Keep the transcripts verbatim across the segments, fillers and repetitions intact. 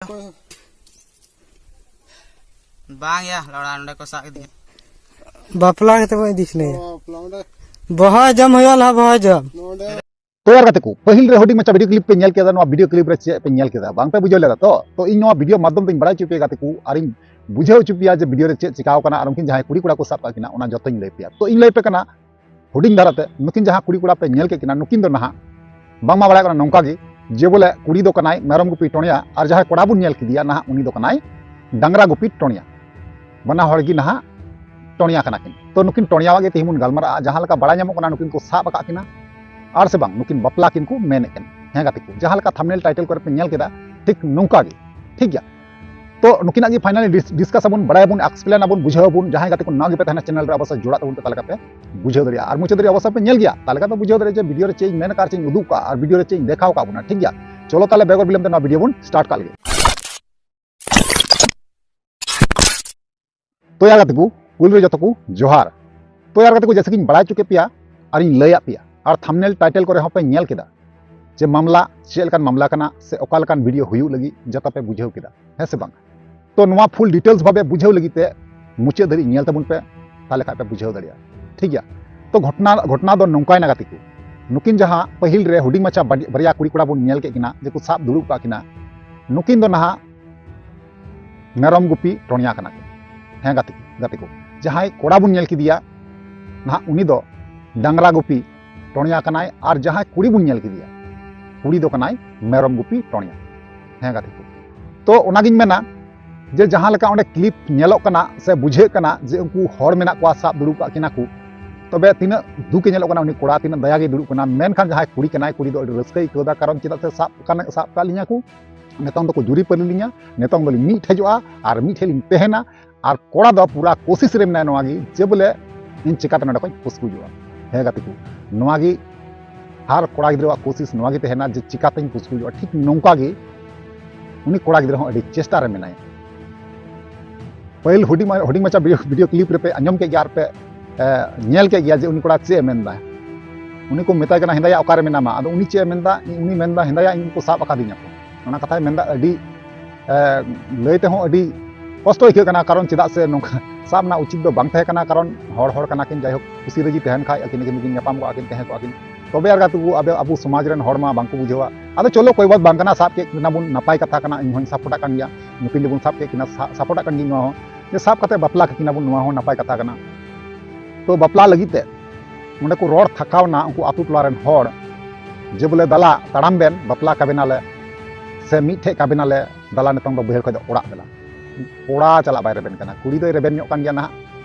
ᱚᱠᱚᱭ? ᱵᱟᱝ ᱭᱟ, ᱞᱚᱲᱟ ᱱᱚᱰᱮ ᱠᱚ ᱥᱟᱵ ᱠᱮᱫᱮᱭᱟ᱾ ᱵᱟᱯᱞᱟ ᱠᱟᱛᱮ ᱵᱚᱱ ᱤᱫᱤ ᱥᱟᱱᱟᱭᱟ᱾ ᱚ, ᱵᱟᱯᱞᱟ ᱚᱸᱰᱮ᱾ ᱵᱚᱦᱚᱭ ᱡᱚᱢ ᱦᱩᱭᱩᱜᱼᱟ, ᱞᱟᱦᱟ ᱵᱚᱦᱚᱭ ᱡᱚᱢ᱾ ᱱᱚᱰᱮ᱾ ᱛᱚ ᱭᱟᱨ ᱜᱟᱛᱮ ᱠᱚ, ᱯᱟᱹᱦᱤᱞ ᱨᱮ ᱦᱩᱰᱤᱧ ᱢᱟᱪᱷᱟ ᱵᱷᱤᱰᱤᱭᱳ ᱠᱞᱤᱯ ᱯᱮ ᱧᱮᱞ ᱠᱮᱫᱟ, ᱱᱚᱣᱟ ᱵᱷᱤᱰᱤᱭᱳ ᱠᱞᱤᱯ ᱨᱮ ᱪᱮᱫ ᱯᱮ ᱧᱮᱞ ᱠᱮᱫᱟ? ᱵᱟᱝ ᱯᱮ ᱵᱩᱡᱷᱟᱹᱣ ᱞᱮᱫᱟ ᱛᱚ? ᱛᱚ ᱤᱧ ᱱᱚᱣᱟ ᱵᱷᱤᱰᱤᱭᱳ ᱢᱟᱫᱽᱫᱷᱚᱢ ᱛᱮᱧ ᱵᱟᱲᱟᱭ ᱦᱚᱪᱚ ᱯᱮᱭᱟ ᱜᱟᱛᱮ ᱠᱚ, ᱟᱨᱤᱧ ᱵᱩᱡᱷᱟᱹᱣ ᱦᱚᱪᱚ ᱯᱮᱭᱟ ᱡᱮ ᱵᱷᱤᱰᱤᱭᱳ ᱨᱮ ᱪᱮᱫ ᱪᱤᱠᱟᱣ ᱠᱟᱱᱟ, ᱟᱨ ᱩᱱᱠᱤᱱ ᱡᱟᱦᱟᱸᱭ ᱠᱩᱲᱤ ᱠᱚᱲᱟ ᱠᱚ ᱥᱟᱵ ᱠᱟᱜ ᱠᱤᱱᱟ, ᱚᱱᱟ ᱡᱚᱛᱚᱧ ᱞᱟᱹᱭ ᱯᱮᱭᱟ᱾ ᱛᱚ ᱤᱧ ᱞᱟᱹᱭ ᱯᱮ ᱠᱟᱱᱟ, ᱦᱩᱰᱤᱧ ᱫᱷᱟᱨᱟᱛᱮ, ᱱᱩᱠᱤᱱ ᱡᱟᱦᱟᱸ ᱠᱩᱲᱤ ᱠᱚᱲᱟ ᱯᱮ ᱧᱮᱞ ᱠᱮᱫ ᱠᱤᱱᱟ, ᱱᱩᱠᱤᱱ ᱫᱚ ᱱᱟᱦᱟᱜ ᱵᱟᱝᱢᱟ ᱵᱟᱲᱟᱭ ᱠᱟᱱᱟ ᱱᱚᱝᱠᱟ ᱜᱮ ᱡᱮ ᱵᱚᱞᱮ ᱠᱩᱲᱤ ᱫᱚ ᱠᱟᱱᱟᱭ ᱢᱮᱨᱚᱢ ᱜᱩᱯᱤ ᱴᱚᱬᱭᱟ, ᱟᱨ ᱡᱟᱦᱟᱸᱭ ᱠᱚᱲᱟ ᱵᱚᱱ ᱧᱮᱞ ᱠᱮᱫᱮᱭᱟ ᱱᱟᱦᱟᱜ, ᱩᱱᱤ ᱫᱚ ᱠᱟᱱᱟᱭ ᱰᱟᱝᱨᱟ ᱜᱩᱯᱤ ᱴᱚᱬᱭᱟ᱾ ᱵᱟᱱᱟ ᱦᱚᱲ ᱜᱮ ᱱᱟᱦᱟᱜ ᱴᱚᱬᱭᱟ ᱠᱟᱱᱟ ᱠᱤᱱ᱾ ᱛᱚ ᱱᱩᱠᱤᱱ ᱴᱚᱬᱭᱟᱣᱟᱜ ᱜᱮ ᱛᱮᱦᱮᱧ ᱵᱚᱱ ᱜᱟᱞᱢᱟᱨᱟᱜᱼᱟ᱾ ᱡᱟᱦᱟᱸ ᱞᱮᱠᱟ ᱵᱟᱲᱟᱭ ᱧᱟᱢᱚᱜ ᱠᱟᱱᱟ, ᱱᱩᱠᱤᱱ ᱠᱚ ᱥᱟᱵ ᱟᱠᱟᱫ ᱠᱤᱱᱟ, ᱟᱨ ᱥᱮ ᱵᱟᱝ ᱱᱩᱠᱤᱱ ᱵᱟᱯᱞᱟ ᱠᱤᱱ ᱠᱚ ᱢᱮᱱᱮᱫ ᱠᱟᱱᱟ᱾ ᱦᱮᱸ ᱜᱟᱛᱮ ᱠᱚ, ᱡᱟᱦᱟᱸ ᱞᱮᱠᱟ ᱛᱷᱟᱢᱵᱱᱮᱞ ᱴᱟᱭᱴᱮᱞ ᱠᱚᱨᱮ ᱯᱮ ᱧᱮᱞ ᱠᱮᱫᱟ, ᱴᱷᱤᱠ ᱱᱚᱝᱠᱟ ᱜᱮ, ᱴᱷᱤᱠ ᱜᱮᱭᱟ᱾ ᱛᱚ ᱱᱩᱠᱤᱱᱟᱜ ᱜᱮ ᱯᱷᱟᱭᱱᱟᱞᱤ ᱰᱤᱥᱠᱟᱥ ᱟᱵᱚᱱ, ᱵᱟᱲᱟᱭᱟᱵᱚᱱ, ᱮᱠᱥᱯᱞᱮᱱ ᱟᱵᱚᱱ, ᱵᱩᱡᱷᱟᱹᱣ ᱟᱵᱚᱱ᱾ ᱡᱟᱦᱟᱸᱭ ᱜᱟᱛᱮ ᱠᱚ ᱱᱟᱣᱟ ᱜᱮᱯᱮ ᱛᱟᱦᱮᱱᱟ ᱪᱮᱱᱮᱞ ᱨᱮ, ᱚᱵᱚᱥᱥᱳᱭ ᱡᱚᱲᱟᱜ ᱛᱟᱵᱚᱱ ᱯᱮ, ᱛᱟᱦᱚᱞᱮ ᱠᱷᱟᱱ ᱯᱮ ᱵᱩᱡᱷᱟᱹᱣ ᱫᱟᱲᱮᱭᱟᱜᱼᱟ᱾ ᱟᱨ ᱢᱩᱪᱟᱹᱫ ᱨᱮ ᱚᱵᱚᱥᱥᱳᱭ ᱯᱮ ᱧᱮᱞ ᱜᱮᱭᱟ, ᱛᱟᱦᱚᱞᱮ ᱠᱷᱟᱱ ᱯᱮ ᱵᱩᱡᱷᱟᱹᱣ ᱫᱟᱲᱮᱭᱟᱜᱼᱟ ᱡᱮ ᱵᱷᱤᱰᱤᱭᱳ ᱨᱮ ᱪᱮᱫ ᱤᱧ ᱢᱮᱱ ᱟᱠᱟᱫ ᱟᱨ ᱪᱮᱫ ᱤᱧ ᱩᱫᱩᱜ ᱟᱠᱟᱫ ᱟᱨ ᱵᱷᱤᱰᱤᱭᱳ ᱨᱮ ᱪᱮᱫ ᱤᱧ ᱫᱮᱠᱷᱟᱣ ᱟᱠᱟᱫ ᱵᱚᱱᱟ, ᱴᱷᱤᱠ ᱜᱮᱭᱟ᱾ ᱪᱚᱞᱚ ᱛᱟᱦᱚᱞᱮ ᱵᱮᱜᱚᱨ ᱵᱤᱞᱚᱢ ᱛᱮ ᱱᱚᱣᱟ ᱵᱷᱤᱰᱤᱭᱳ ᱵᱚᱱ ᱥᱴᱟᱨᱴ ᱠᱟᱜ ᱞᱮᱜᱮ᱾ ᱛᱚ ᱭᱟᱨ ᱜᱟᱛᱮ ᱠᱚ, ᱯᱩᱭᱞᱩ ᱨᱮ ᱡᱚᱛᱚ ᱠᱚ ᱡᱚᱦᱟᱨ᱾ ᱛᱚ ᱭᱟᱨ ᱜᱟᱛᱮ ᱠᱚ, ᱡᱮᱭᱥᱮ ᱠᱤᱧ ᱵᱟᱲᱟᱭ ᱦᱚᱪᱚ ᱠᱮᱫ ᱯᱮᱭᱟ ᱟᱨᱤᱧ ᱞᱟᱹᱭᱟᱫ ᱯᱮᱭᱟ, ᱟᱨ ᱛᱷᱟᱢᱵᱱᱮᱞ ᱴᱟᱭᱴᱮᱞ ᱠᱚᱨᱮ ᱦᱚᱸ ᱯᱮ ᱧᱮᱞ ᱠᱮᱫᱟ ᱡᱮ ᱢᱟᱢᱞᱟ ᱪᱮᱫ ᱞᱮᱠᱟᱱ ᱢᱟᱢᱞᱟ ᱠᱟᱱᱟ ᱥᱮ ᱚᱠᱟ ᱞᱮᱠᱟᱱ ᱵᱷᱤᱰᱤᱭᱳ ᱦᱩᱭᱩᱜ ᱞᱟᱹᱜᱤᱫ, ᱡᱚᱛᱚ ᱯᱮ ᱵᱩᱡᱷᱟᱹᱣ ᱠᱮᱫᱟ, ᱦᱮᱸ ᱥᱮ ᱵᱟᱝ? ᱛᱚ ᱱᱚᱣᱟ ᱯᱷᱩᱞ ᱰᱤᱴᱮᱞᱥ ᱵᱷᱟᱵᱮ ᱵᱩᱡᱷᱟᱹᱣ ᱞᱟᱹᱜᱤᱫ ᱛᱮ ᱢᱩᱪᱟᱹᱫ ᱫᱷᱟᱹᱨᱤᱡ ᱧᱮᱞ ᱛᱟᱵᱚᱱ ᱯᱮ, ᱛᱟᱦᱚᱞᱮ ᱠᱷᱟᱱ ᱯᱮ ᱵᱩᱡᱷᱟᱹᱣ ᱫᱟᱲᱮᱭᱟᱜᱼᱟ, ᱴᱷᱤᱠ ᱜᱮᱭᱟ᱾ ᱛᱚ ᱜᱷᱚᱴᱱᱟ, ᱜᱷᱚᱴᱱᱟ ᱫᱚ ᱱᱚᱝᱠᱟᱭᱱᱟ ᱜᱟᱛᱮ ᱠᱚ, ᱱᱩᱠᱤᱱ ᱡᱟᱦᱟᱸ ᱯᱟᱹᱦᱤᱞ ᱨᱮ ᱦᱩᱰᱤᱧ ᱢᱟᱪᱷᱟ ᱵᱟᱨᱭᱟ ᱠᱩᱲᱤ ᱠᱚᱲᱟ ᱵᱚᱱ ᱧᱮᱞ ᱠᱮᱫ ᱠᱤᱱᱟ ᱡᱮ ᱠᱚ ᱥᱟᱵ ᱫᱩᱲᱩᱵ ᱠᱟᱜ ᱠᱤᱱᱟ, ᱱᱩᱠᱤᱱ ᱫᱚ ᱱᱟᱦᱟᱜ ᱢᱮᱨᱚᱢ ᱜᱩᱯᱤ ᱴᱚᱬᱭᱟ ᱠᱟᱱᱟ ᱠᱤᱱ᱾ ᱦᱮᱸ ᱜᱟᱛᱮ ᱠᱚ, ᱜᱟᱛᱮ ᱠᱚ, ᱡᱟᱦᱟᱸᱭ ᱠᱚᱲᱟ ᱵᱚᱱ ᱧᱮᱞ ᱠᱮᱫᱮᱭᱟ ᱱᱟᱦᱟᱜ, ᱩᱱᱤ ᱫᱚ ᱰᱟᱝᱨᱟ ᱜᱩᱯᱤ ᱴᱚᱬᱭᱟ ᱠᱟᱱᱟᱭ, ᱟᱨ ᱡᱟᱦᱟᱸᱭ ᱠᱩᱲᱤ ᱵᱚᱱ ᱧᱮᱞ ᱠᱮᱫᱮᱭᱟ, ᱠᱩᱲᱤ ᱫᱚ ᱠᱟᱱᱟᱭ ᱢᱮᱨᱚᱢ ᱜᱩᱯᱤ ᱴᱚᱬᱭᱟ᱾ ᱦᱮᱸ ᱜᱟᱛᱮ ᱠᱚ, ᱛᱚ ᱚᱱᱟᱜᱤᱧ ᱢᱮᱱᱟ ᱡᱮ ᱡᱟᱦᱟᱸ ᱞᱮᱠᱟ ᱚᱸᱰᱮ ᱠᱞᱤᱯ ᱧᱮᱞᱚᱜ ᱠᱟᱱᱟ ᱥᱮ ᱵᱩᱡᱷᱟᱹᱜ ᱠᱟᱱᱟ ᱡᱮ ᱩᱱᱠᱩ ᱦᱚᱲ ᱢᱮᱱᱟᱜ ᱠᱚᱣᱟ, ᱥᱟᱵ ᱫᱩᱲᱩᱵ ᱠᱟᱜ ᱠᱤᱱᱟ ᱠᱚ, ᱛᱚᱵᱮ ᱛᱤᱱᱟᱹᱜ ᱫᱩᱠᱮ ᱧᱮᱞᱚᱜ ᱠᱟᱱᱟ ᱩᱱᱤ ᱠᱚᱲᱟ, ᱛᱤᱱᱟᱹᱜ ᱫᱟᱭᱟ ᱜᱮᱭ ᱫᱩᱲᱩᱵ ᱠᱟᱱᱟ, ᱢᱮᱱᱠᱷᱟᱱ ᱡᱟᱦᱟᱸᱭ ᱠᱩᱲᱤ ᱠᱟᱱᱟᱭ, ᱠᱩᱲᱤ ᱫᱚ ᱟᱹᱰᱤ ᱨᱟᱹᱥᱠᱟᱹᱭ ᱟᱹᱭᱠᱟᱹᱣ ᱮᱫᱟ, ᱠᱟᱨᱚᱱ ᱪᱮᱫᱟᱜ ᱥᱮ ᱥᱟᱵ ᱠᱟᱱᱟ, ᱥᱟᱵ ᱠᱟᱜ ᱞᱤᱧᱟ ᱠᱚ, ᱱᱤᱛᱚᱝ ᱫᱚᱠᱚ ᱡᱩᱨᱤ ᱯᱟᱹᱨᱤ ᱞᱤᱧᱟ, ᱱᱤᱛᱚᱝ ᱫᱚᱞᱤᱧ ᱢᱤᱫ ᱴᱷᱮᱡᱚᱜᱼᱟ ᱟᱨ ᱢᱤᱫ ᱴᱷᱮᱡ ᱞᱤᱧ ᱛᱟᱦᱮᱱᱟ᱾ ᱟᱨ ᱠᱚᱲᱟ ᱫᱚ ᱯᱩᱨᱟ ᱠᱳᱥᱤᱥ ᱨᱮ ᱢᱮᱱᱟᱭᱟ ᱱᱚᱣᱟ ᱜᱮ ᱡᱮ ᱵᱚᱞᱮ ᱤᱧ ᱪᱤᱠᱟᱛᱮ ᱱᱚᱰᱮ ᱠᱷᱚᱡ ᱯᱩᱥᱠᱩᱡᱚᱜᱼᱟ᱾ ᱦᱮᱸ ᱜᱟᱛᱮ ᱠᱚ, ᱱᱚᱣᱟ ᱜᱮ ᱦᱟᱨ ᱠᱚᱲᱟ ᱜᱤᱫᱽᱨᱟᱹᱣᱟᱜ ᱠᱳᱥᱤᱥ ᱱᱚᱣᱟ ᱜᱮ ᱛᱟᱦᱮᱱᱟ ᱡᱮ ᱪᱤᱠᱟᱛᱮᱧ ᱯᱩᱥᱠᱩᱡᱚᱜᱼᱟ᱾ ᱴᱷᱤᱠ ᱱᱚᱝᱠᱟ ᱜᱮ ᱩᱱᱤ ᱠᱚᱲᱟ ᱜᱤᱫᱽᱨᱟᱹ ᱦᱚᱸ ᱟᱹᱰᱤ ᱪᱮᱥᱴᱟ ᱨᱮ ᱢᱮᱱᱟᱭᱟ᱾ ᱯᱟᱹᱦᱤᱞ ᱦᱩᱰᱤᱧ ᱢᱟ-, ᱦᱩᱰᱤᱧ ᱢᱟᱪᱷᱟ ᱵᱷᱤᱰᱤᱭᱳ, ᱵᱷᱤᱰᱤᱭᱳ ᱠᱞᱤᱯ ᱨᱮᱯᱮ ᱟᱸᱡᱚᱢ ᱠᱮᱫ ᱜᱮᱭᱟ ᱟᱨ ᱯᱮ, ᱮ, ᱧᱮᱞ ᱠᱮᱫ ᱜᱮᱭᱟ ᱡᱮ ᱩᱱᱤ ᱠᱚᱲᱟ ᱪᱮᱫ ᱮ ᱢᱮᱱᱫᱟ᱾ ᱩᱱᱤ ᱠᱚ ᱢᱮᱛᱟᱭ ᱠᱟᱱᱟ, "ᱦᱮᱸᱫᱟᱭᱟ ᱚᱠᱟᱨᱮ ᱢᱮᱱᱟᱢᱟ?" ᱟᱫᱚ ᱩᱱᱤ ᱪᱮᱫ ᱮ ᱢᱮᱱᱫᱟ? ᱩᱱᱤ ᱢᱮᱱᱫᱟ, "ᱦᱮᱸᱫᱟᱭᱟ ᱤᱧ ᱠᱚ ᱥᱟᱵ ᱟᱠᱟᱫᱤᱧᱟ ᱠᱚ᱾" ᱚᱱᱟ ᱠᱟᱛᱷᱟᱭ ᱢᱮᱱᱫᱟ, ᱟᱹᱰᱤ ᱮ, ᱞᱟᱹᱭ ᱛᱮᱦᱚᱸ ᱟᱹᱰᱤ ᱠᱚᱥᱴᱚ ᱟᱹᱭᱠᱟᱹᱜ ᱠᱟᱱᱟ, ᱠᱟᱨᱚᱱ ᱪᱮᱫᱟᱜ ᱥᱮ ᱱᱚᱝᱠᱟ ᱥᱟᱵ ᱨᱮᱱᱟᱜ ᱩᱪᱤᱛ ᱫᱚ ᱵᱟᱝ ᱛᱟᱦᱮᱸ ᱠᱟᱱᱟ, ᱠᱟᱨᱚᱱ ᱦᱚᱲ ᱦᱚᱲ ᱠᱟᱱᱟ ᱠᱤᱱ, ᱡᱟᱭᱦᱳᱠ ᱠᱩᱥᱤ ᱨᱟᱹᱡᱤ ᱛᱟᱦᱮᱱ ᱠᱷᱟᱡ ᱟᱹᱠᱤᱱ ᱟᱹᱠᱤᱱ ᱠᱤᱱ ᱧᱟᱯᱟᱢ ᱠᱚᱜᱼᱟ ᱠᱤᱱ, ᱛᱟᱦᱮᱸ ᱠᱚᱜᱼᱟ ᱠᱤᱱ, ᱛᱚᱵᱮ ᱟᱨ ᱠᱟᱛᱮ ᱠᱚ ᱟᱵᱚ, ᱟᱵᱚ ᱥᱚᱢᱟᱡᱽ ᱨᱮᱱ ᱦᱚᱲ ᱢᱟ ᱵᱟᱝ ᱠᱚ ᱵᱩᱡᱷᱟᱹᱣᱟ᱾ ᱟᱫᱚ ᱪᱚᱞᱚ ᱠᱚᱭ ᱵᱟᱛ ᱵᱟᱝ ᱠᱟᱱᱟ, ᱥᱟᱵ ᱠᱮᱫ ᱠᱤᱱᱟ ᱵᱚᱱ, ᱱᱟᱯᱟᱭ ᱠᱟᱛᱷᱟ ᱠᱟᱱᱟ, ᱤᱧ ᱦᱚᱸᱧ ᱥᱟᱯᱳᱨᱴᱟᱜ ᱠᱟᱱ ᱜᱮᱭᱟ, ᱱᱩᱠᱤᱱ ᱫᱚᱵᱚᱱ ᱥᱟᱵ ᱠᱮᱫ ᱠᱤᱱᱟ, ᱥᱟ-, ᱥᱟᱯᱳᱨᱴᱟᱜ ᱠᱟᱱ ᱜᱤᱭᱟᱹᱧ ᱱᱚᱣᱟ ᱦᱚᱸ, ᱡᱮ ᱥᱟᱵ ᱠᱟᱛᱮ ᱵᱟᱯᱞᱟ ᱠᱟᱠᱤᱱᱟ ᱵᱚᱱ, ᱱᱚᱣᱟ ᱦᱚᱸ ᱱᱟᱯᱟᱭ ᱠᱟᱛᱷᱟ ᱠᱟᱱᱟ᱾ ᱛᱚ ᱵᱟᱯᱞᱟ ᱞᱟᱹᱜᱤᱫ ᱛᱮ ᱚᱸᱰᱮ ᱠᱚ ᱨᱚᱲ ᱛᱷᱟᱠᱟᱣ ᱱᱟ ᱩᱱᱠᱩ ᱟᱛᱳ ᱴᱚᱞᱟ ᱨᱮᱱ ᱦᱚᱲ, ᱡᱮ ᱵᱚᱞᱮ ᱫᱟᱞᱟ ᱛᱟᱲᱟᱢ ᱵᱮᱱ, ᱵᱟᱯᱞᱟ ᱠᱟᱵᱮᱱᱟᱞᱮ ᱥᱮ ᱢᱤᱫ ᱴᱷᱮᱡ ᱠᱟᱵᱮᱱᱟᱞᱮ, ᱫᱟᱞᱟ ᱱᱤᱛᱚᱝ ᱫᱚ ᱵᱟᱹᱭᱦᱟᱹᱲ ᱠᱷᱚᱡ ᱫᱚ ᱚᱲᱟᱜ ᱫᱮᱞᱟ᱾ ᱠᱚᱲᱟ ᱪᱟᱞᱟᱜ ᱵᱟᱭ ᱨᱮᱵᱮᱱ ᱠᱟᱱᱟ, ᱠᱩᱲᱤ ᱫᱚᱭ ᱨᱮᱵᱮᱱ ᱧᱚᱜ ᱠᱟᱱ ᱜᱮᱭᱟ ᱱᱟᱦᱟᱜ,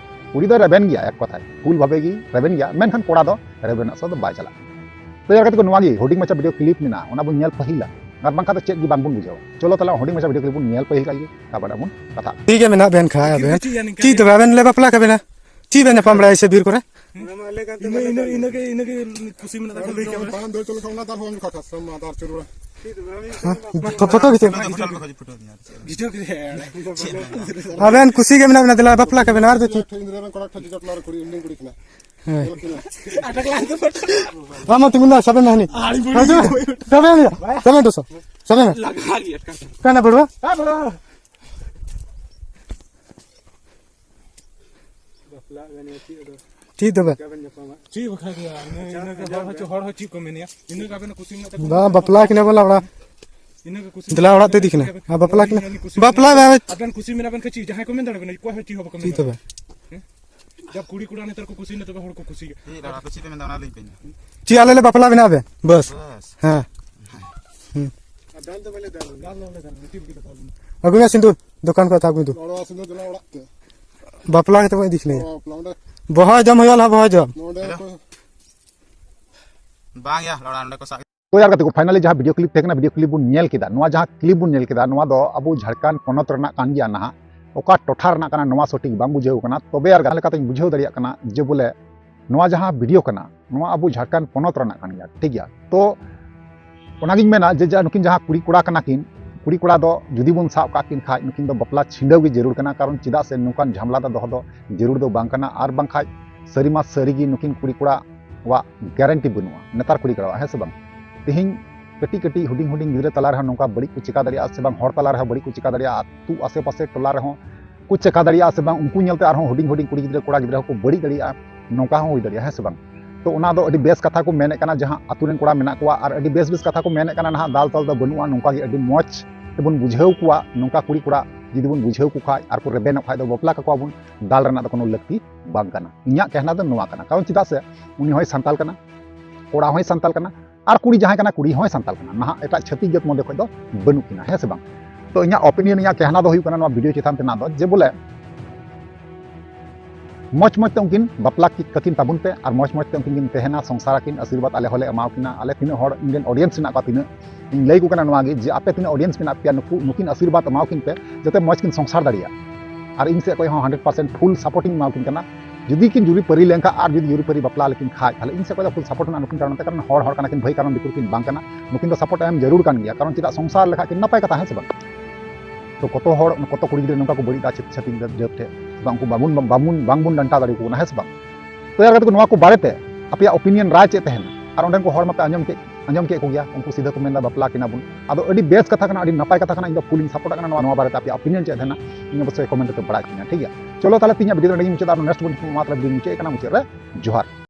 ᱠᱩᱲᱤ ᱫᱚᱭ ᱨᱮᱵᱮᱱ ᱜᱮᱭᱟ ᱮᱠ ᱠᱚᱛᱷᱟᱭ, ᱵᱷᱩᱞ ᱵᱷᱟᱵᱮ ᱜᱮ ᱨᱮᱵᱮᱱ ᱜᱮᱭᱟ, ᱢᱮᱱᱠᱷᱟᱱ ᱠᱚᱲᱟ ᱫᱚ ᱨᱮᱵᱮᱱ ᱨᱮᱱᱟᱜ ᱥᱮᱫ ᱫᱚ ᱵᱟᱭ ᱪᱟᱞᱟᱜ ᱠᱟᱱᱟ᱾ ᱛᱚ ᱭᱟᱨ ᱜᱟᱛᱮ ᱠᱚ, ᱱᱚᱣᱟ ᱜᱮ ᱦᱩᱰᱤᱧ ᱢᱟᱪᱷᱟ ᱵᱷᱤᱰᱤᱭᱳ ᱠᱞᱤᱯ ᱢᱮᱱᱟᱜᱼᱟ, ᱚᱱᱟ ᱵᱚᱱ ᱧᱮᱞ ᱯᱟᱹᱦᱤᱞᱟ, ᱟᱨ ᱵᱟᱝᱠᱷᱟᱱ ᱫᱚ ᱪᱮᱫ ᱜᱮ ᱵᱟᱝᱵᱚᱱ ᱵᱩᱡᱷᱟᱹᱣᱟ᱾ ᱪᱚᱞᱚ ᱛᱟᱦᱞᱮ ᱦᱩᱰᱤᱧ ᱢᱟᱪᱷᱟ ᱵᱷᱤᱰᱤᱭᱳ ᱠᱞᱤᱯ ᱵᱚᱱ ᱧᱮᱞ ᱯᱟᱹᱦᱤᱞ ᱠᱟᱜ ᱜᱮ, ᱛᱟᱨᱯᱚᱨᱮ ᱵᱚᱱ ᱠᱟᱛᱷᱟᱜᱼᱟ᱾ ᱴᱷᱤᱠ ᱜᱮᱭᱟ, ᱢᱮᱱᱟᱜ ᱵᱮᱱ ᱠᱷᱟᱡ ᱟᱵᱮᱱ᱾ ᱪᱮᱫ ᱛᱚᱵᱮ ᱟᱵᱮᱱ ᱞᱮ ᱵᱟᱯᱞᱟ ᱠᱟᱵᱮᱱᱟ? ᱪᱮᱫ ᱵᱮᱱ ᱧᱟᱯᱟᱢ ᱵᱟᱲᱟᱭᱟ ᱥᱮ ᱵᱤᱨ ᱠᱚᱨᱮ? ᱤᱱᱟᱹ, ᱤᱱᱟᱹ, ᱤᱱᱟᱹ, ᱤᱱᱟᱹ ᱜᱮ, ᱤᱱᱟᱹ ᱜᱮ ᱠᱩᱥᱤ ᱢᱮᱱᱟᱜ ᱛᱟᱵᱮᱱ ᱞᱟᱹᱭ ᱠᱟᱜ ᱵᱮᱱ᱾ ᱦᱮᱸ? Four-, photo ᱠᱷᱤᱪᱟᱹᱣ᱾ ᱵᱷᱤᱰᱤᱭᱳ ᱠᱮᱫ ᱟᱵᱮᱱ ᱠᱩᱥᱤ ᱜᱮ ᱢᱮᱱᱟᱜ ᱵᱮᱱᱟ, ᱫᱮᱞᱟ ᱵᱟᱯᱞᱟ ᱠᱟᱵᱮᱱᱟ, ᱟᱨ ᱫᱚ ᱪᱮᱫ? ᱦᱮᱸ᱾ ᱟᱢ ᱦᱚᱸ ᱛᱤᱸᱜᱩᱱ ᱢᱮ, ᱥᱟᱵᱮᱱ ᱢᱮ ᱦᱟᱹᱱᱤ᱾ ᱦᱤᱡᱩᱜ᱾ ᱥᱟᱵᱮᱱ ᱢᱮ, ᱥᱟᱵᱮᱱ ᱢᱮ, ᱫᱚᱥᱚ᱾ ᱥᱟᱵᱮᱱ ᱢᱮ᱾ ᱚᱠᱟᱭ ᱱᱟ ᱵᱟᱹᱲᱩᱣᱟ? ᱵᱟᱯᱞᱟᱜ ᱵᱮᱱ ᱪᱮᱫ ᱟᱫᱚ? ᱪᱮᱫ ᱛᱚᱵᱮ? ᱪᱮᱫ ᱵᱟᱠᱷᱟᱡ ᱫᱚ? ᱤᱱᱟᱹ, ᱤᱱᱟᱹ ᱜᱮ ᱦᱚᱲ ᱦᱚᱸ ᱪᱮᱫ, ᱦᱚᱲ ᱦᱚᱸ ᱪᱮᱫ ᱠᱚ ᱢᱮᱱᱮᱭᱟ? ᱤᱱᱟᱹ ᱜᱮ ᱟᱵᱮᱱᱟᱜ ᱠᱩᱥᱤ ᱢᱮᱱᱟᱜ ᱛᱟᱵᱮᱱᱟ? ᱵᱟᱝ, ᱵᱟᱯᱞᱟ ᱠᱤᱱᱟ ᱵᱚᱞᱮ ᱚᱲᱟᱜ᱾ ᱤᱱᱟᱹ ᱜᱮ ᱠᱩᱥᱤ ᱫᱮᱞᱟ ᱢᱮᱱᱟᱜ ᱚᱲᱟᱜ ᱛᱮ ᱤᱫᱤ ᱠᱤᱱᱟ᱾ ᱛᱟᱵᱮᱱᱟ? ᱵᱟᱯᱞᱟ ᱵᱮᱱ᱾ ᱟᱵᱮᱱ ᱠᱩᱥᱤ ᱢᱮᱱᱟᱜ ᱵᱮᱱ ᱠᱷᱟᱡ ᱪᱮᱫ ᱡᱟᱦᱟᱸᱭ ᱠᱚ ᱢᱮᱱ ᱫᱟᱲᱮᱭᱟᱵᱮᱱᱟ, ᱚᱠᱚᱭ ᱦᱚᱸ ᱪᱮᱫ ᱦᱚᱸ ᱵᱟᱠᱚ ᱢᱮᱱ ᱪᱮᱫ ᱛᱚᱵᱮ? ᱫᱟᱲᱮᱭᱟᱜᱼᱟ᱾ ᱦᱮᱸ? ᱡᱟᱵ ᱠᱩᱲᱤ ᱠᱚᱲᱟ ᱱᱮᱛᱟᱨ ᱠᱚ ᱠᱩᱥᱤᱭᱮᱱᱟ, ᱛᱚᱵᱮ ᱦᱚᱲ ᱠᱚ ᱠᱩᱥᱤᱭᱟᱜᱼᱟ᱾ ᱪᱮᱫ ᱫᱟᱬᱟ ᱟᱯᱮ ᱪᱮᱫ ᱯᱮ ᱢᱮᱱᱫᱟ ᱚᱱᱟ ᱞᱟᱹᱭ ᱯᱮ ᱤᱧ ᱫᱚ᱾ ᱪᱮᱫ ᱟᱞᱮ ᱞᱮ ᱵᱟᱯᱞᱟ ᱵᱮᱱᱟ ᱟᱵᱮᱱ? ᱵᱟᱥ᱾ ᱵᱟᱥ᱾ ᱦᱮᱸ᱾ ᱦᱩᱸ᱾ ᱟᱨ ᱫᱟᱞ ᱫᱚ ᱵᱟᱞᱮ ᱫᱟᱞ᱾ ᱫᱟᱞ ᱫᱚ ᱵᱟᱞᱮ ᱫᱟᱞ᱾ ᱢᱤᱫᱴᱤᱡ ᱨᱮᱜᱮ ᱫᱟᱞ᱾ ᱟᱹᱜᱩᱭ ᱢᱮ ᱥᱤᱸᱫᱩᱨ, ᱫᱚᱠᱟᱱ ᱠᱷᱚᱱ ᱦᱟᱛᱟᱣ ᱟᱹᱜᱩᱭ ᱫᱚ᱾ ᱞᱚᱲᱚᱣᱟ ᱥᱤᱸᱫᱩᱨ ᱫᱮᱞᱟ ᱚᱲᱟᱜ ᱛᱮ᱾ ᱵᱟᱯᱞᱟ ᱠᱟᱛᱮ ᱵᱚᱱ ᱤᱫᱤ ᱠᱤᱱᱟ᱾ ᱚ, ᱵᱟᱯᱞᱟ ᱚᱸᱰᱮ᱾ ᱵᱚᱦᱚᱭ ᱡᱚᱢ ᱦᱩᱭᱩᱜᱼᱟ, ᱞᱟᱦᱟ ᱵᱚᱦᱚᱭ ᱡᱚᱢ᱾ ᱱᱚᱰᱮ ᱦᱮᱞᱳ᱾ ᱠᱚ᱾ ᱵᱟᱝ ᱭᱟ, ᱞᱚᱲᱟ ᱱᱚᱰᱮ ᱠᱚ ᱥᱟᱵ᱾ ᱛᱚ ᱭᱟᱨ ᱜᱟᱛᱮ ᱠᱚ, finally ᱡᱟᱦᱟᱸ ᱵᱷᱤᱰᱤᱭᱳ ᱠᱞᱤᱯ ᱛᱟᱦᱮᱸ ᱠᱟᱱᱟ, ᱵᱷᱤᱰᱤᱭᱳ ᱠᱞᱤᱯ ᱵᱚᱱ ᱧᱮᱞ ᱠᱮᱫᱟ᱾ ᱱᱚᱣᱟ ᱡᱟᱦᱟᱸ ᱠᱞᱤᱯ ᱵᱚᱱ ᱧᱮᱞ ᱠᱮᱫᱟ, ᱱᱚᱣᱟ ᱫᱚ ᱟᱵᱚ ᱡᱷᱟᱲᱠᱷᱚᱸᱰ ᱯᱚᱱᱚᱛ ᱨᱮᱱᱟᱜ ᱠᱟᱱ ᱜᱮᱭᱟ ᱱᱟᱦᱟᱜ᱾ ᱚᱠᱟ ᱴᱚᱴᱷᱟ ᱨᱮᱱᱟᱜ ᱠᱟᱱᱟ, ᱱᱚᱣᱟ ᱥᱚᱴᱷᱤᱠ ᱵᱟᱝ ᱵᱩᱡᱷᱟᱹᱣ ᱠᱟᱱᱟ᱾ ᱛᱚᱵᱮ ᱭᱟᱨ ᱡᱟᱦᱟᱸ ᱞᱮᱠᱟᱛᱤᱧ ᱵᱩᱡᱷᱟᱹᱣ ᱫᱟᱲᱮᱭᱟᱜ ᱠᱟᱱᱟ ᱡᱮ ᱵᱚᱞᱮ ᱱᱚᱣᱟ ᱡᱟᱦᱟᱸ ᱵᱷᱤᱰᱤᱭᱳ ᱠᱟᱱᱟ, ᱱᱚᱣᱟ ᱟᱵᱚ ᱡᱷᱟᱲᱠᱷᱚᱸᱰ ᱯᱚᱱᱚᱛ ᱨᱮᱱᱟᱜ ᱠᱟᱱ ᱜᱮᱭᱟ, ᱴᱷᱤᱠ ᱜᱮᱭᱟ᱾ ᱛᱚ ᱚᱱᱟᱜᱤᱧ ᱢᱮᱱᱟ ᱡᱮ, ᱡᱟ ᱱᱩᱠᱤᱱ ᱡᱟᱦᱟᱸ ᱠᱩᱲᱤ ᱠᱚᱲᱟ ᱠᱟᱱᱟ ᱠᱤᱱ, ᱠᱩᱲᱤ ᱠᱚᱲᱟ ᱫᱚ ᱡᱩᱫᱤ ᱵᱚᱱ ᱥᱟᱵ ᱠᱟᱜ ᱠᱤᱱ ᱠᱷᱟᱡ, ᱱᱩᱠᱤᱱ ᱫᱚ ᱵᱟᱯᱞᱟ ᱪᱷᱤᱸᱰᱟᱹᱣ ᱜᱮ ᱡᱟᱹᱨᱩᱲ ᱠᱟᱱᱟ᱾ ᱠᱟᱨᱚᱱ ᱪᱮᱫᱟᱜ ᱥᱮ ᱱᱚᱝᱠᱟᱱ ᱡᱷᱟᱢᱞᱟ ᱫᱚ ᱫᱚᱦᱚ ᱫᱚ ᱡᱟᱹᱨᱩᱲ ᱫᱚ ᱵᱟᱝ ᱠᱟᱱᱟ, ᱟᱨ ᱵᱟᱝᱠᱷᱟᱡ ᱥᱟᱹᱨᱤ ᱢᱟ ᱥᱟᱹᱨᱤ ᱜᱮ ᱱᱩᱠᱤᱱ ᱠᱩᱲᱤ ᱠᱚᱲᱟ ᱣᱟᱜ guarantee ᱵᱟᱹᱱᱩᱜᱼᱟ, ᱱᱮᱛᱟᱨ ᱠᱩᱲᱤ ᱠᱚᱲᱟ ᱣᱟᱜ, ᱦᱮᱸ ᱥᱮ ᱵᱟᱝ? ᱛᱮᱦᱮᱧ ᱠᱟᱹᱴᱤᱡ ᱠᱟᱹᱴᱤᱡ ᱦᱩᱰᱤᱧ ᱦᱩᱰᱤᱧ ᱜᱤᱫᱽᱨᱟᱹ ᱛᱟᱞᱟ ᱨᱮᱦᱚᱸ ᱱᱚᱝᱠᱟ ᱵᱟᱹᱲᱤᱡ ᱠᱚ ᱪᱮᱠᱟ ᱫᱟᱲᱮᱭᱟᱜᱼᱟ ᱥᱮ ᱵᱟᱝ, ᱦᱚᱲ ᱛᱟᱞᱟ ᱨᱮᱦᱚᱸ ᱵᱟᱹᱲᱤᱡ ᱠᱚ ᱪᱮᱠᱟ ᱫᱟᱲᱮᱭᱟᱜᱼᱟ, ᱟᱹᱛᱩ ᱟᱥᱮ ᱯᱟᱥᱮ ᱴᱚᱞᱟ ᱨᱮᱦᱚᱸ ᱠᱚ ᱪᱮᱠᱟ ᱫᱟᱲᱮᱭᱟᱜᱼᱟ ᱥᱮ ᱵᱟᱝ, ᱩᱱᱠᱩ ᱧᱮᱞᱛᱮ ᱟᱨᱦᱚᱸ ᱦᱩᱰᱤᱧ ᱦᱩᱰᱤᱧ ᱠᱩᱲᱤ ᱜᱤᱫᱽᱨᱟᱹ ᱠᱚᱲᱟ ᱜᱤᱫᱽᱨᱟᱹ ᱦᱚᱸᱠᱚ ᱵᱟᱹᱲᱤᱡ ᱫᱟᱲᱮᱭᱟᱜᱼᱟ, ᱱᱚᱝᱠᱟ ᱦᱚᱸ ᱦᱩᱭ ᱫᱟᱲᱮᱭᱟᱜᱼᱟ, ᱦᱮᱸ ᱥᱮ ᱵᱟᱝ? ᱛᱚ ᱚᱱᱟ ᱫᱚ ᱟᱹᱰᱤ ᱵᱮᱥ ᱠᱟᱛᱷᱟ ᱠᱚ ᱢᱮᱱᱮᱫ ᱠᱟᱱᱟ, ᱡᱟᱦᱟᱸ ᱟᱹᱛᱩ ᱨᱮᱱ ᱠᱚᱲᱟ ᱢᱮᱱᱟᱜ ᱠᱚᱣᱟ, ᱟᱨ ᱟᱹᱰᱤ ᱵᱮᱥ ᱵᱮᱥ ᱠᱟᱛᱷᱟ ᱠᱚ ᱢᱮᱱᱮᱫ ᱠᱟᱱᱟ, ᱱᱟᱦᱟᱜ ᱫᱟᱞ ᱛᱚᱞ ᱫᱚ ᱵᱟᱹᱱᱩᱜᱼᱟ, ᱱᱚᱝᱠᱟ ᱜᱮ ᱟᱹᱰᱤ ᱢᱚᱡᱽ ᱛᱮᱵᱚᱱ ᱵᱩᱡᱷᱟᱹᱣ ᱠᱚᱣᱟ, ᱱᱚᱝᱠᱟ ᱠᱩᱲᱤ ᱠᱚᱲᱟ ᱡᱩᱫᱤ ᱵᱚᱱ ᱵᱩᱡᱷᱟᱹᱣ ᱠᱚ ᱠᱷᱟᱡ ᱟᱨ ᱠᱚ ᱨᱮᱵᱮᱱᱚᱜ ᱠᱷᱟᱡ ᱫᱚ ᱵᱟᱯᱞᱟ ᱠᱟᱠᱚᱣᱟ ᱵᱚᱱ, ᱫᱟᱞ ᱨᱮᱱᱟᱜ ᱫᱚ ᱠᱳᱱᱳ ᱞᱟᱹᱠᱛᱤ ᱵᱟᱝ ᱠᱟᱱᱟ᱾ ᱤᱧᱟᱹᱜ ᱠᱮᱦᱱᱟ ᱫᱚ ᱱᱚᱣᱟ ᱠᱟᱱᱟ, ᱠᱟᱨᱚᱱ ᱪᱮᱫᱟᱜ ᱥᱮ ᱩᱱᱤ ᱦᱚᱸᱭ ᱥᱟᱱᱛᱟᱞ ᱠᱟᱱᱟ, ᱠᱚᱲᱟ ᱦᱚᱸᱭ ᱥᱟᱱᱛᱟᱞ ᱠᱟᱱᱟ, ᱟᱨ ᱠᱩᱲᱤ ᱡᱟᱦᱟᱸᱭ ᱠᱟᱱᱟ ᱠᱩᱲᱤ ᱦᱚᱸᱭ ᱥᱟᱱᱛᱟᱞ ᱠᱟᱱᱟ, ᱱᱟᱦᱟᱜ ᱮᱴᱟᱜ ᱪᱷᱟᱹᱛᱤᱠ ᱡᱟᱹᱛ ᱢᱚᱫᱽᱫᱷᱮ ᱠᱷᱚᱱ ᱫᱚ ᱵᱟᱹᱱᱩᱜ ᱠᱤᱱᱟ, ᱦᱮᱸ ᱥᱮ ᱵᱟᱝ? ᱛᱚ ᱤᱧᱟᱹᱜ ᱚᱯᱤᱱᱤᱭᱚᱱ, ᱤᱧᱟᱹᱜ ᱠᱮᱦᱱᱟ ᱫᱚ ᱦᱩᱭᱩᱜ ᱠᱟᱱᱟ ᱱᱚᱣᱟ ᱵᱷᱤᱰᱤᱭᱳ ᱪᱮᱛᱟᱱ ᱛᱮᱱᱟᱜ ᱫᱚ, ᱡᱮ ᱵᱚᱞᱮ ᱢᱚᱡᱽ ᱢᱚᱡᱽ ᱛᱮ ᱩᱱᱠᱤᱱ ᱵᱟᱯᱞᱟ ᱠᱤ-, ᱠᱟᱹᱠᱤᱱ ᱛᱟᱵᱚᱱ ᱯᱮ ᱟᱨ ᱢᱚᱡᱽ ᱢᱚᱡᱽ ᱛᱮ ᱩᱱᱠᱤᱱ ᱠᱤᱱ ᱛᱟᱦᱮᱱᱟ, ᱥᱚᱝᱥᱟᱨ ᱟᱹᱠᱤᱱ, ᱟᱥᱤᱨᱵᱟᱫᱽ ᱟᱞᱮ ᱦᱚᱸᱞᱮ ᱮᱢᱟᱣ ᱠᱤᱱᱟ᱾ ᱟᱞᱮ ᱛᱤᱱᱟᱹᱜ ᱦᱚᱲ ᱤᱧ ᱨᱮᱱ ᱚᱰᱤᱭᱮᱱᱥ ᱢᱮᱱᱟᱜ ᱠᱚᱣᱟ ᱛᱤᱱᱟᱹᱜ, ᱤᱧ ᱞᱟᱹᱭ ᱟᱠᱚ ᱠᱟᱱᱟ ᱱᱚᱣᱟ ᱜᱮ, ᱡᱮ ᱟᱯᱮ ᱛᱤᱱᱟᱹᱜ ᱚᱰᱤᱭᱮᱱᱥ ᱢᱮᱱᱟᱜ ᱯᱮᱭᱟ, ᱱᱩᱠᱩ, ᱱᱩᱠᱤᱱ ᱟᱥᱤᱨᱵᱟᱫᱽ ᱮᱢᱟᱣ ᱠᱤᱱ ᱯᱮ, ᱡᱟᱛᱮ ᱢᱚᱡᱽ ᱠᱤᱱ ᱥᱚᱝᱥᱟᱨ ᱫᱟᱲᱮᱭᱟᱜ᱾ ᱟᱨ ᱤᱧ ᱥᱮᱫ ᱠᱷᱚᱱ ᱦᱚᱸ ᱦᱟᱱᱰᱨᱮᱰ ᱯᱟᱨᱥᱮᱱᱴ ᱯᱷᱩᱞ ᱥᱟᱯᱳᱨᱴ ᱤᱧ ᱮᱢᱟᱣ ᱠᱤᱱ ᱠᱟᱱᱟ᱾ ᱡᱩᱫᱤ ᱠᱤᱱ ᱡᱩᱨᱤ ᱯᱟᱹᱨᱤ ᱞᱮᱱᱠᱷᱟᱱ ᱟᱨ ᱡᱩᱫᱤ ᱡᱩᱨᱤ ᱯᱟᱹᱨᱤ ᱵᱟᱯᱞᱟ ᱞᱮᱠᱤᱱ ᱠᱷᱟᱡ, ᱛᱟᱦᱞᱮ ᱤᱧ ᱥᱮᱫ ᱠᱷᱚᱱ ᱫᱚ ᱯᱷᱩᱞ ᱥᱟᱯᱳᱨᱴ ᱢᱮᱱᱟᱜᱼᱟ᱾ ᱱᱩᱠᱤᱱ ᱠᱟᱨᱚᱱ ᱛᱮ, ᱠᱟᱨᱚᱱ ᱦᱚᱲ, ᱦᱚᱲ ᱠᱟᱱᱟ ᱠᱤᱱ ᱵᱷᱟᱹᱭ, ᱠᱟᱨᱚᱱ ᱫᱤᱠᱩ ᱠᱤᱱ ᱵᱟᱝ ᱠᱟᱱᱟ᱾ ᱱᱩᱠᱤᱱ ᱫᱚ ᱥᱟᱯᱳᱨᱴ ᱮᱢ ᱡᱟᱹᱨᱩᱲ ᱠᱟᱱ ᱜᱮᱭᱟ, ᱠᱟᱨᱚᱱ ᱪᱮᱫᱟᱜ, ᱥᱚᱝᱥᱟᱨ ᱞᱮᱠᱷᱟᱡ ᱠᱤᱱ ᱱᱟᱯᱟᱭ ᱠᱟᱛᱷᱟ, ᱦᱮᱸ ᱥᱮ ᱵᱟᱝ? ᱛᱚ ᱠᱚᱛᱚ ᱦᱚᱲ, ᱠᱚᱛᱚ ᱠᱩᱲᱤ ᱜᱤᱫᱽᱨᱟᱹ ᱱᱚᱝᱠᱟ ᱠᱚ ᱵᱟᱹᱲᱤᱡ ᱫᱟ ᱪᱷᱟᱹᱛ-, ᱪᱷᱟᱹᱛᱤᱠ ᱡᱟᱹᱛ ᱴᱷᱮᱡ, ᱵᱟᱝ ᱩᱱᱠᱩ ᱵᱟᱵᱚᱱ, ᱵᱟᱵᱚᱱ, ᱵᱟᱝᱵᱚᱱ ᱰᱟᱱᱴᱟ ᱫᱟᱲᱮ ᱟᱠᱚ ᱠᱟᱱᱟ, ᱦᱮᱸ ᱥᱮ ᱵᱟᱝ? ᱛᱚ ᱭᱟᱨ ᱜᱟᱛᱮ ᱠᱚ, ᱱᱚᱣᱟ ᱠᱚ ᱵᱟᱨᱮᱛᱮ ᱟᱯᱮᱭᱟᱜ ᱚᱯᱤᱱᱤᱭᱚᱱ, ᱨᱟᱭ ᱪᱮᱫ ᱛᱟᱦᱮᱱᱟ? ᱟᱨ ᱚᱸᱰᱮᱱ ᱠᱚ ᱦᱚᱲ ᱢᱟᱯᱮ ᱟᱸᱡᱚᱢ ᱠᱮᱫ, ᱟᱸᱡᱚᱢ ᱠᱮᱫ ᱠᱚᱜᱮᱭᱟ, ᱩᱱᱠᱩ ᱥᱤᱫᱷᱟᱹ ᱠᱚ ᱢᱮᱱᱫᱟ ᱵᱟᱯᱞᱟ ᱠᱤᱱᱟ ᱵᱚᱱ᱾ ᱟᱫᱚ ᱟᱹᱰᱤ ᱵᱮᱥ ᱠᱟᱛᱷᱟ ᱠᱟᱱᱟ, ᱟᱹᱰᱤ ᱱᱟᱯᱟᱭ ᱠᱟᱛᱷᱟ ᱠᱟᱱᱟ, ᱤᱧ ᱫᱚ ᱯᱷᱩᱞᱤᱧ ᱥᱟᱯᱳᱨᱴ ᱠᱟᱱᱟ᱾ ᱱᱚᱣᱟ, ᱱᱚᱣᱟ ᱵᱟᱨᱮᱛᱮ ᱟᱯᱮᱭᱟᱜ ᱚᱯᱤᱱᱤᱭᱚᱱ ᱪᱮᱫ ᱛᱟᱦᱮᱱᱟ, ᱤᱧ ᱚᱵᱚᱥᱥᱳᱭ ᱠᱚᱢᱮᱱᱴ ᱨᱮᱯᱮ ᱵᱟᱲᱟᱭ ᱦᱚᱪᱚᱧᱟ, ᱴᱷᱤᱠ ᱜᱮᱭᱟ? ᱪᱚᱞᱚ ᱛᱟᱦᱞᱮ ᱛᱮᱦᱮᱧᱟᱜ ᱵᱷᱤᱰᱤᱭᱳ ᱫᱚ ᱱᱚᱰᱮ ᱜᱮᱧ ᱢᱩᱪᱟᱹᱫᱟ, ᱟᱨ ᱱᱮᱠᱥᱴ ᱵᱚᱱ ᱧᱟᱯᱟᱢᱟ, ᱛᱟᱦᱞᱮ ᱵᱷᱤᱰᱤᱭᱳ ᱢᱩᱪᱟᱹᱫ ᱠᱟᱱᱟ, ᱢᱩᱪᱟᱹᱫ ᱨᱮ ᱡᱚᱦᱟᱨ᱾